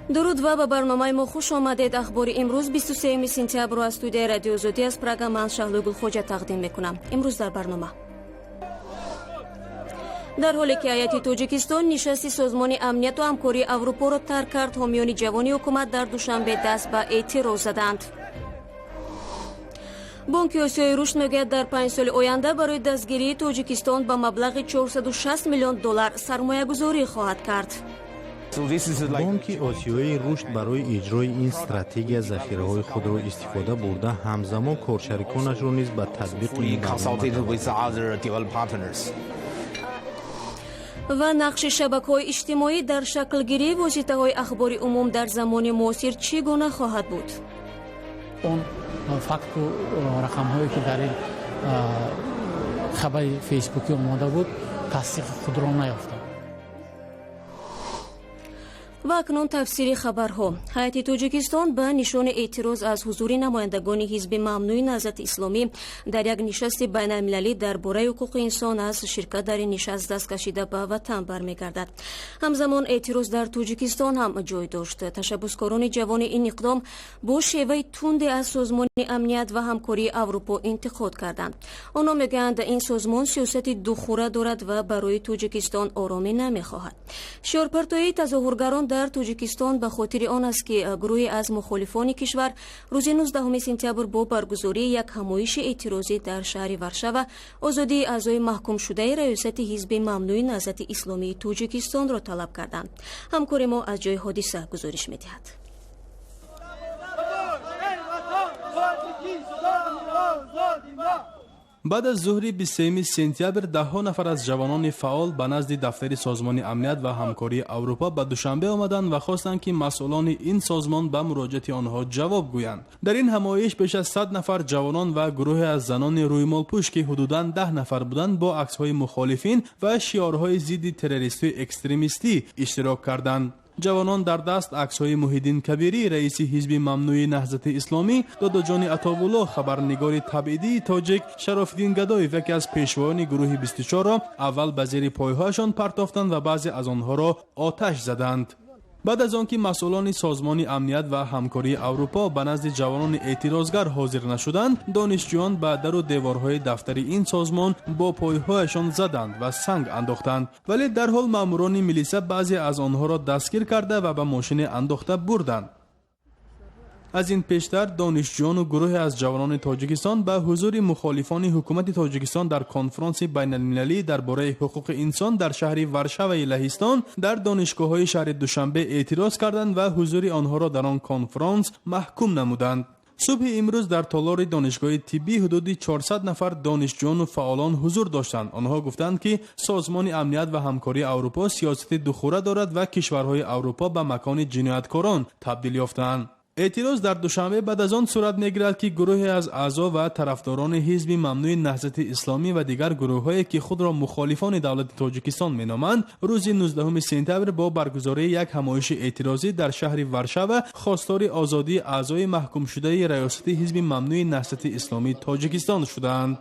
Дуруд ва ба барномаи мо хуш омадед. Ахбори имрӯз 23 сентябрро аз студияи Радиои Озодӣ аз Прага ман Шаҳлои Гулхоҷа тақдим мекунам. Имрӯз дар барнома: дар ҳоле ки ҳайати Тоҷикистон нишасти Созмони Амнияту Ҳамкории Аврупоро тарк кард, ҳомиёни ҷавони ҳукумат дар Душанбе даст ба эътироз заданд. Бонки Осиёи Рушд мегӯяд, дар 5 соли оянда барои дастгирии Тоҷикистон ба маблағи 460 миллион доллар сармоягузорӣ хоҳад кард. Бонки Осиёии Рушд барои иҷрои ин стратегия захираҳои худро истифода бурда, ҳамзамон коршариконашро низ ба татбиқи ин Ва нақши шабакаҳои иҷтимоӣ дар шаклгирии воситаҳои ахбори умум дар замони муосир чӣ гуна хоҳад буд? Он факту рақамҳое, ки дар ин хабари фейсбукӣ омода буд, тасдиқи худро наёфтанд. Ва акнун тафсири хабарҳо. Ҳайати Тоҷикистон ба нишони эътироз аз ҳузури намояндагони ҳизби мамнӯи Наҳзати Исломӣ дар як нишасти байналмилалӣ дар бораи ҳуқуқи инсон аз ширкат дар ин нишаст даст кашида, ба ватан бармегардад. Ҳамзамон эътироз дар Тоҷикистон ҳам ҷой дошт. Ташаббускорони ҷавони ин иқдом бо шеваи тунде аз Созмони Амният ва Ҳамкории Аврупо интиқод карданд. Онҳо мегӯянд, ин созмон сиёсати духура дорад ва барои Тоҷикистон оромӣ намехоҳад. Шиорпартоии тазоҳургарон дар Тоҷикистон ба хотири он аст, ки гурӯҳе аз мухолифони кишвар рӯзи 19 сентябр бо баргузории як ҳамоиши эътирозӣ дар шаҳри Варшава озодии аъзои маҳкумшудаи раёсати ҳизби мамнӯи Наҳзати Исломии Тоҷикистонро талаб карданд. Ҳамкори мо аз ҷои ҳодиса гузориш медиҳад. Баъд аз зуҳри 23 сентябр даҳҳо нафар аз ҷавонони фаъол ба назди дафтари Созмони Амният ва Ҳамкории Аврупо ба Душанбе омаданд ва хостанд, ки масъулони ин созмон ба муроҷиати онҳо ҷавоб гӯянд. Дар ин ҳамоиш беш аз 100 нафар ҷавонон ва гурӯҳе аз занони рӯймолпӯш, ки ҳудудан 10 нафар буданд, бо аксҳои мухолифин ва шиорҳои зидди террористию экстремистӣ иштирок карданд. Ҷавонон дар даст аксҳои Муҳиддин Кабирӣ, раиси ҳизби мамнӯи Наҳзати Исломӣ, Додоҷони Атовулло, хабарнигори табъидии тоҷик, Шарофиддин Гадоев, яке аз пешвоёни гурӯҳи 24-ро аввал ба зери пойҳояшон партофтанд ва баъзе аз онҳоро оташ заданд. Баъд аз он ки масъулони Созмони Амният ва Ҳамкории Аврупо ба назди ҷавонони эътирозгар ҳозир нашуданд, донишҷӯён ба дару деворҳои дафтари ин созмон бо пойҳояшон заданд ва санг андохтанд, вале дарҳол маъмурони милиса баъзе аз онҳоро дастгир карда ва ба мошине андохта бурданд. Аз ин пештар донишҷӯёну гурӯҳе аз ҷавонони Тоҷикистон ба ҳузури мухолифони ҳукумати Тоҷикистон дар конфронси байналмилалӣ дар бораи ҳуқуқи инсон дар шаҳри Варшаваи Лаҳистон дар донишгоҳҳои шаҳри Душанбе эътироз карданд ва ҳузури онҳоро дар он конфронс маҳкум намуданд. Субҳи имрӯз дар толори донишгоҳи тиббӣ ҳудуди 400 нафар донишҷӯёну фаъолон ҳузур доштанд. Онҳо гуфтанд, ки Созмони Амният ва Ҳамкории Аврупо сиёсати духура дорад ва кишварҳои Аврупо ба макони ҷинояткорон табдил ёфтаанд. Эътироз дар Душанбе баъд аз он сурат мегирад, ки гурӯҳе аз аъзо ва тарафдорони ҳизби мамнӯи Наҳзати Исломӣ ва дигар гурӯҳҳое, ки худро мухолифони давлати Тоҷикистон меноманд, рӯзи 19 сентябр бо баргузории як ҳамоиши эътирозӣ дар шаҳри Варшава хостори озодии аъзои маҳкумшудаи раёсати ҳизби мамнӯи Наҳзати Исломии Тоҷикистон шуданд.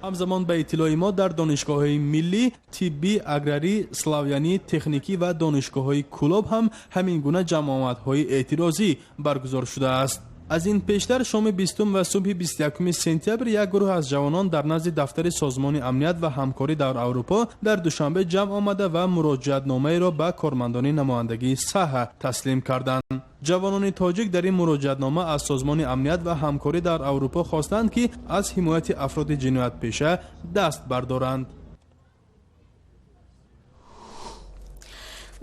Ҳамзамон, ба иттилои мо, дар донишгоҳҳои миллӣ, тиббӣ, аграрӣ, славянӣ, техникӣ ва донишгоҳҳои Кӯлоб ҳам ҳамин гуна ҷамъомадҳои эътирозӣ баргузор шудааст. Аз ин пештар шоми 20 ва субҳи 21 сентябр як гурӯҳ аз ҷавонон дар назди дафтари Созмони Амният ва Ҳамкорӣ дар Аврупо дар Душанбе ҷамъ омада ва муроҷиатномаеро ба кормандони намояндагии саҳа таслим карданд. Ҷавонони тоҷик дар ин муроҷиатнома аз Созмони Амният ва Ҳамкорӣ дар Аврупо хостанд, ки аз ҳимояти афроди ҷиноятпеша даст бардоранд.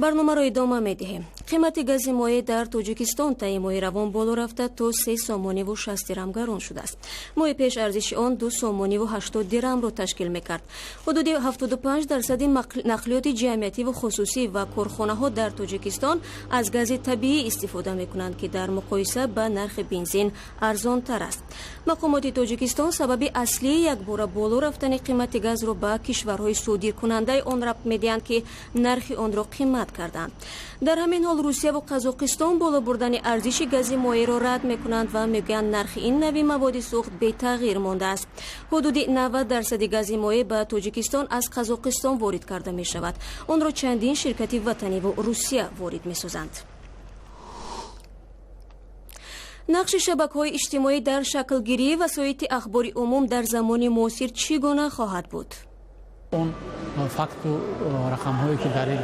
Барномаро идома медиҳем. Қимати гази моеъ дар Тоҷикистон таи моҳи равон боло рафта, то 3 сомониву 60 дирам гарон шудааст. Моҳи пеш арзиши он 2 сомониву 80 дирамро ташкил мекард. Ҳудуди 75 дарсади нақлиёти ҷамъиятиву хусусӣ ва корхонаҳо дар Тоҷикистон аз гази табиӣ истифода мекунанд, ки дар муқоиса ба нархи бензин арзонтар аст. Мақомоти Тоҷикистон сабаби аслии якбора боло рафтани қимати газро ба кишварҳои содиркунандаи он рабт медиҳанд, ки нархи онро қимат карданд. Дар ҳамин ҳол Русияву Қазоқистон боло бурдани арзиши гази моеъро рад мекунанд ва мегӯянд, нархи ин нави маводи сӯхт бетағйир мондааст. Ҳудуди 90% гази моеъ ба Тоҷикистон аз Қазоқистон ворид карда мешавад. Онро чандин ширкати ватаниву Русия ворид месозанд. Нақши шабакаҳои иҷтимоӣ дар шаклгирии васоити ахбори умум дар замони муосир чӣ гуна хоҳад буд? Он факту рақамҳое, ки дар ин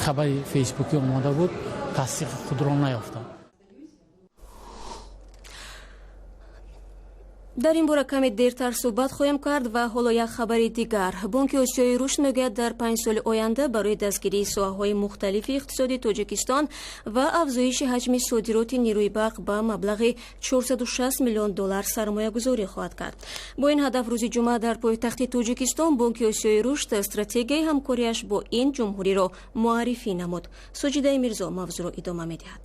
хабари фейсбукӣ омода буд, тасдиқи худро наёфтанд. Дар ин бора каме дертар суҳбат хоҳем кард ва ҳоло як хабари дигар. Бонки Осиёи рушд мегӯяд, дар 5 соли оянда барои дастгирии соҳаҳои мухталифи иқтисоди Тоҷикистон ва афзоиши ҳаҷми содироти нерӯи барқ ба маблағи 460 миллион доллар сармоягузорӣ хоҳад кард. Бо ин ҳадаф рӯзи ҷумъа дар пойтахти Тоҷикистон Бонки Осиёи рушд стратегияи ҳамкориаш бо ин ҷумҳуриро муаррифӣ намуд. Соҷидаи Мирзо мавзӯъро идома медиҳад.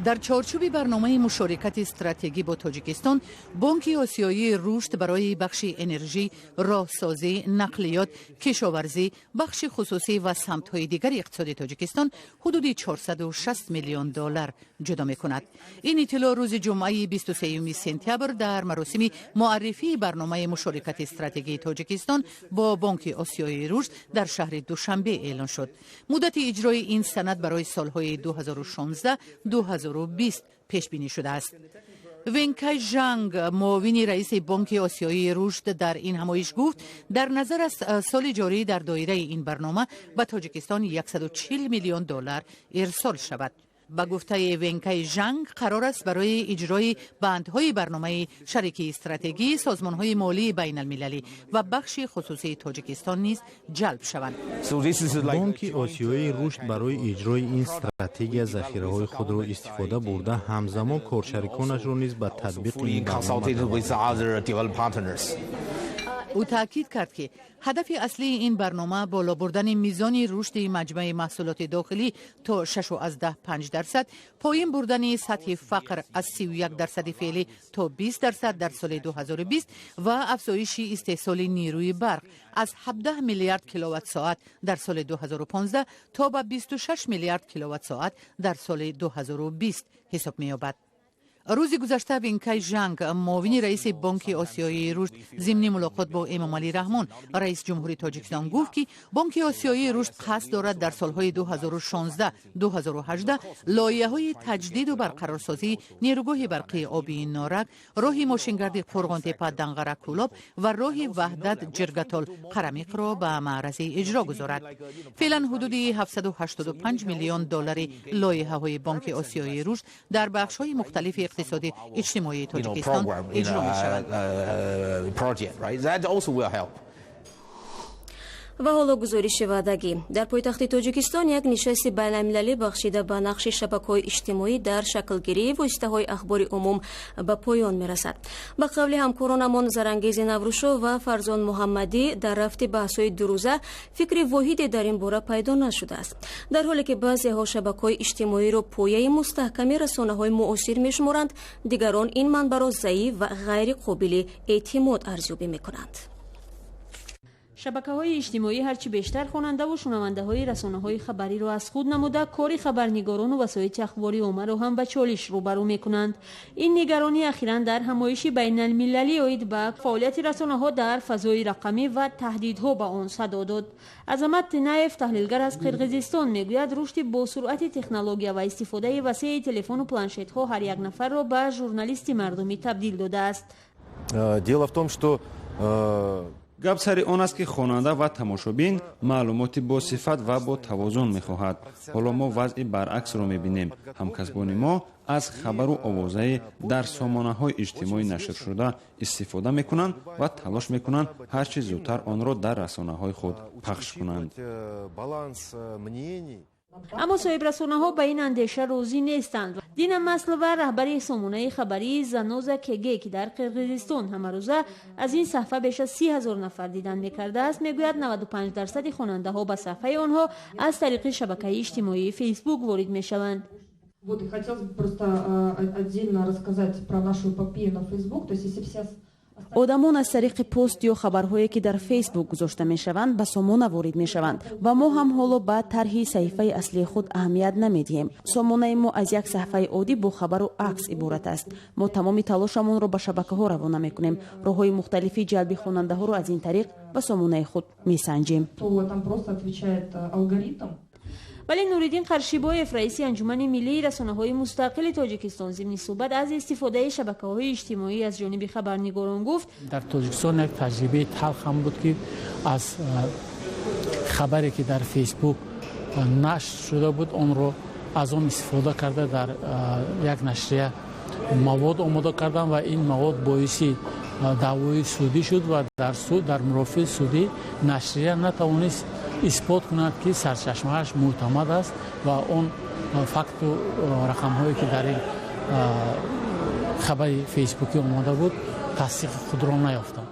Дар чорчӯби барномаи мушорикати стратегӣ бо Тоҷикистон, Бонки Осиёии рушд барои бахши энержӣ, роҳсозӣ, нақлиёт, кишоварзӣ, бахши хусусӣ ва самтҳои дигари иқтисоди Тоҷикистон ҳудуди 460 миллион доллар ҷудо мекунад. Ин иттилоъ рӯзи ҷумъаи 23 сентябр дар маросими муаррифии барномаи мушорикати стратегии Тоҷикистон бо Бонки Осиёии рушд дар шаҳри Душанбе эълон шуд. Муддати иҷрои ин санад барои солҳои 2016 2020 пешбинӣ шудааст. Венкай Жанг, муовини раиси Бонки Осиёии рушд, дар ин ҳамоиш гуфт, дар назар аст соли ҷорӣ дар доираи ин барнома ба Тоҷикистон 140 миллион доллар ирсол шавад. Ба гуфтаи Венкай Жанг, қарор аст барои иҷрои бандҳои барномаи шарикии стратегӣ созмонҳои молии байналмилалӣ ва бахши хусусии Тоҷикистон низ ҷалб шаванд. Бонки Осиёии рушд барои иҷрои ин стратегия захираҳои худро истифода бурда, ҳамзамон коршариконашро низ ба татбиқи ин барнома. Ӯ таъкид кард, ки ҳадафи аслии ин барнома боло бурдани мизони рушди маҷмӯи маҳсулоти дохилӣ то 6,5%, поин бурдани сатҳи фақр аз 31% феълӣ то 20% дар соли 2020 ва афзоиши истеҳсоли нерӯи барқ аз 17 миллиард киловатт-соат дар соли 2015 то ба 26 миллиард киловатт-соат дар соли 2020 ҳисоб меёбад. Рӯзи гузашта Винкай Жанг, муовини раиси Бонки Осиёии рушд, зимни мулоқот бо Эмомалӣ Раҳмон, раиси ҷумҳури Тоҷикистон, гуфт, ки Бонки Осиёии рушд қасд дорад дар солҳои 2016-2018 лоиҳаҳои таҷдиду барқарорсозии нерӯгоҳи барқии обии Норак, роҳи мошингарди Қурғонтепа Данғара Кӯлоб ва роҳи Ваҳдат Ҷиргатол Қарамиқро ба маърази иҷро гузорад. Феълан ҳудуди 785 миллион доллари лоиҳаҳои Бонки Осиёии рушд дар бахшҳои мухталифи иқтисоди иҷтимоии Тоҷикистон иҷро мешавад. Ва ҳоло гузориши ваъдагӣ. Дар пойтахти Тоҷикистон як нишасти байналмилалӣ бахшида ба нақши шабакаҳои иҷтимоӣ дар шаклгирии воситаҳои ахбори умум ба поён мерасад. Ба қавли ҳамкоронамон Зарангези Наврӯшов ва Фарзон Муҳаммадӣ, дар рафти баҳсҳои дурӯза фикри воҳиде дар ин бора пайдо нашудааст. Дар ҳоле ки баъзеҳо шабакаҳои иҷтимоиро пояи мустаҳками расонаҳои муосир мешуморанд, дигарон ин манбаъро заиф ва ғайриқобили эътимод арзёбӣ мекунанд. Шабакаҳои иҷтимоӣ ҳарчи бештар хонандаву шунавандаҳои расонаҳои хабариро аз худ намуда, кори хабарнигорону васоити ахбори оммаро ҳам ба чолиш рӯбарӯ мекунанд. Ин нигаронӣ ахиран дар ҳамоиши байналмилалӣ оид ба фаъолияти расонаҳо дар фазои рақамӣ ва таҳдидҳо ба он садо дод. Азамат Тинаев, таҳлилгар аз Қирғизистон, мегӯяд, рушди босуръати технология ва истифодаи васеи телефону планшетҳо ҳар як нафарро ба журналисти мардумӣ табдил додааст. Дело в том, что Гап сари он аст, ки хонанда ва тамошобин маълумоти босифат ва бо тавозун мехоҳад. Ҳоло мо вазъи баръаксро мебинем. Ҳамкасбони мо аз хабару овозаи дар сомонаҳои иҷтимоӣ нашршуда истифода мекунанд ва талош мекунанд ҳар чӣ зудтар онро дар расонаҳои худ пахш кунанд. Аммо соҳибрасонаҳо ба ин андеша розӣ нестанд. Дина Маслова, раҳбари сомонаи хабарии Заноза КГ, ки дар Қирғизистон ҳамарӯза аз ин саҳфа беш аз 30 000 нафар дидан мекардааст, мегӯяд, 95% хонандаҳо ба саҳфаи онҳо аз тариқи шабакаи иҷтимоии Фейсбук ворид мешаванд. Вот, и хотелось бы просто отдельно рассказать про нашу эпопею на Facebook. То есть, если все Одамон аз тариқи пост ё хабарҳое, ки дар Фейсбук гузошта мешаванд, ба сомона ворид мешаванд ва мо ҳам ҳоло ба тарҳи саҳифаи аслии худ аҳамият намедиҳем. Сомонаи мо аз як саҳифаи оддӣ бо хабару акс иборат аст. Мо тамоми талошамонро ба шабакаҳо равона мекунем. Роҳҳои мухталифи ҷалби хонандаҳоро аз ин тариқ ба сомонаи худ месанҷем. Там просто отвечает алгоритм. Вале Нуриддин Қаршибоев, раиси Анҷумани миллии расонаҳои мустақили Тоҷикистон, зимни суҳбат аз истифодаи шабакаҳои иҷтимоӣ аз ҷониби хабарнигорон гуфт: Дар Тоҷикистон як таҷрибаи талх ҳам буд, ки аз хабаре, ки дар Фейсбук нашр шуда буд, онро аз он истифода карда, дар як нашрия мавод омода кардам ва ин мавод боиси даъвои судӣ шуд ва дар суд, дар мурофиаи судӣ нашрия натавонист исбот кунад, ки сарчашмааш мӯътамад аст ва он факту рақамҳое, ки дар ин хабари фейсбукӣ омода буд, тасдиқи худро наёфтанд.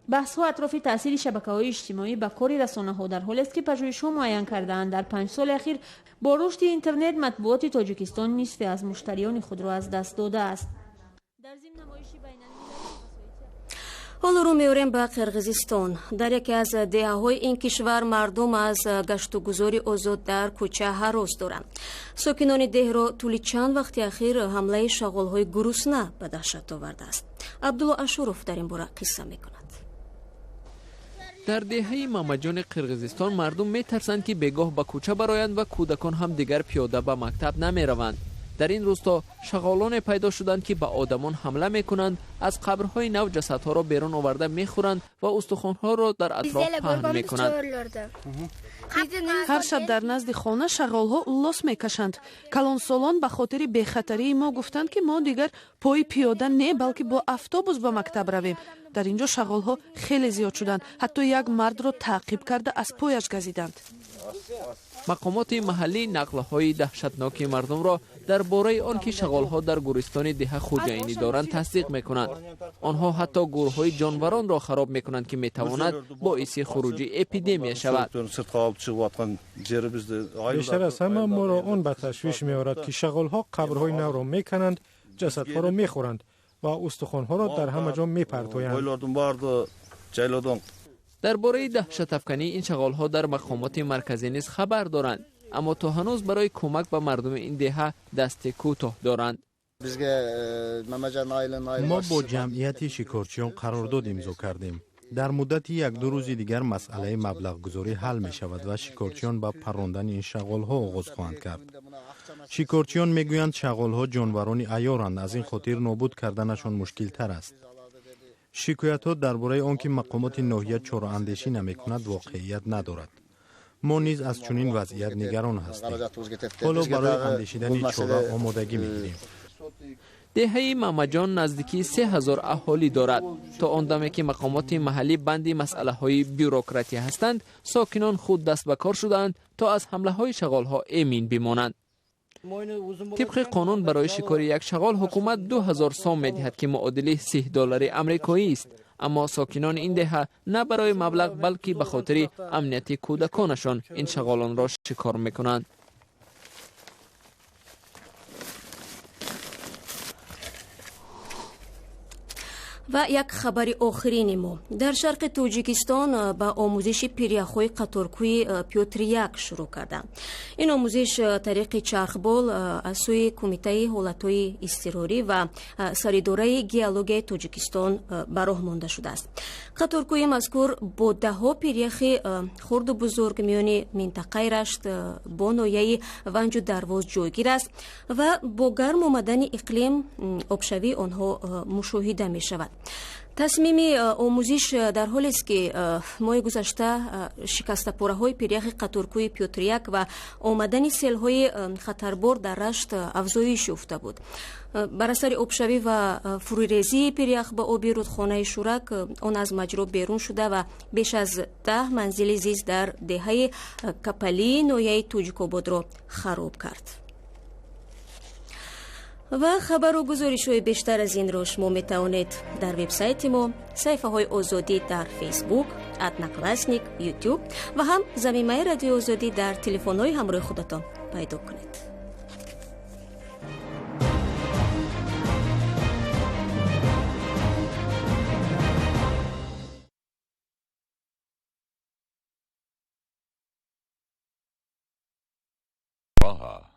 Баҳсҳо атрофи таъсири шабакаҳои иҷтимоӣ ба кори расонаҳо дар ҳолест, ки пажӯҳишҳо муайян кардаанд, дар 5 соли ахир бо рушди интернет матбуоти Тоҷикистон нисфе аз муштариёни худро аз даст додааст. Дар зимн, намоиши Ҳоло рӯ меорем ба Қирғизистон. Дар яке аз деҳаҳои ин кишвар мардум аз гаштугузори озод дар кӯча ҳарос доранд. Сокинони деҳро тӯли чанд вақти ахир ҳамлаи шағолҳои гурусна ба даҳшат овардааст. Абдулло Ашуров дар ин бора қисса мекунад. Дар деҳаи Мамаҷони Қирғизистон мардум метарсанд, ки бегоҳ ба кӯча бароянд ва кӯдакон ҳам дигар пиёда ба мактаб намераванд. Дар ин рӯсто шағолоне пайдо шуданд, ки ба одамон ҳамла мекунанд, аз қабрҳои нав ҷасадҳоро берун оварда мехӯранд ва устухонҳоро дар атроф паҳн мекунанд. Ҳар шаб дар назди хона шағолҳо уллос мекашанд. Калонсолон ба хотири бехатарии мо гуфтанд, ки мо дигар пои пиёда не, балки бо автобус ба мактаб равем. Дар ин ҷо шағолҳо хеле зиёд шуданд, ҳатто як мардро таъқиб карда, аз пояш газиданд. Мақомоти маҳаллӣ нақлҳои даҳшатноки мардумро дар бораи он ки шағолҳо дар гӯристони деҳа хуҷаинӣ доранд, тасдиқ мекунанд. Онҳо ҳатто гурҳои ҷонваронро хароб мекунанд, ки метавонад боиси хуруҷи эпидемия шавад. Бештар аз ҳама моро он ба ташвиш меорад, ки шағолҳо қабрҳои навро мекананд, ҷасадҳоро мехӯранд ва устухонҳоро дар ҳама ҷо мепартоянд. Дар бораи даҳшатафкании ин шағолҳо дар мақомоти марказӣ низ хабар доранд, аммо то ҳанӯз барои кӯмак ба мардуми ин деҳа дасти кӯтоҳ доранд. Мо бо ҷамъияти шикорчиён қарордод имзо кардем. Дар муддати 1-ду рӯзи дигар масъалаи маблағгузорӣ ҳал мешавад ва шикорчиён ба паррондани ин шағолҳо оғоз хоҳанд кард. Шикорчиён мегӯянд, шағолҳо ҷонварони айёранд, аз ин хотир нобуд карданашон мушкилтар аст. Шикоятҳо дар бораи он ки мақомоти ноҳия чораандешӣ намекунад, воқеият надорад. Мо низ аз чунин вазъият нигарон ҳастем. Ҳоло барои андешидани чора омодагӣ мегирем. Деҳаи Мамаҷон наздикии 3000 аҳолӣ дорад. То он даме ки мақомоти маҳаллӣ банди масъалаҳои бюрократӣ ҳастанд, сокинон худ даст ба кор шудаанд, то аз ҳамлаҳои шағолҳо эмин бимонанд. Тибқи қонун, барои шикори як шағол ҳукумат 2000 сом медиҳад, ки муодили 30 доллари амрикоӣ аст. Аммо сокинони ин деҳа на барои маблағ, балки ба хотири амнияти кӯдаконашон ин шағолонро шикор мекунанд. Ва як хабари охирини мо. Дар шарқи Тоҷикистон ба омӯзиши пиряхҳои қаторкӯи Пётр Як шурӯъ карданд. Ин омӯзиш тариқи чархбол аз сӯи Кумитаи ҳолатҳои изтирорӣ ва Саридораи геологияи Тоҷикистон ба роҳ монда шудааст. Қаторкӯи мазкур бо даҳҳо пиряхи хурду бузург миёни минтақаи Рашт бо ноҳияи Ванҷу Дарвоз ҷойгир аст ва бо гарм омадани иқлим обшавии онҳо мушоҳида мешавад. Тасмими омӯзиш дар ҳолест, ки моҳи гузашта шикастапораҳои пиряхи қаторкӯи Пётр Як ва омадани селҳои хатарбор дар Рашт афзоиш ёфта буд. Бар асари обшавӣ ва фурӯрезии пирях ба оби рудхонаи Шӯрак, он аз маҷро берун шуда ва беш аз 10 манзили зист дар деҳаи Капалии ноҳияи Тоҷикободро хароб кард. Ва хабару гузоришҳои бештар аз инро шумо метавонед дар вебсайти мо, саҳифаҳои Озодӣ дар Фейсбук, Одноклассник, Ютуб ва ҳам замимаи Радиои Озодӣ дар телефонҳои ҳамроҳи худатон пайдо кунед. Allah'a.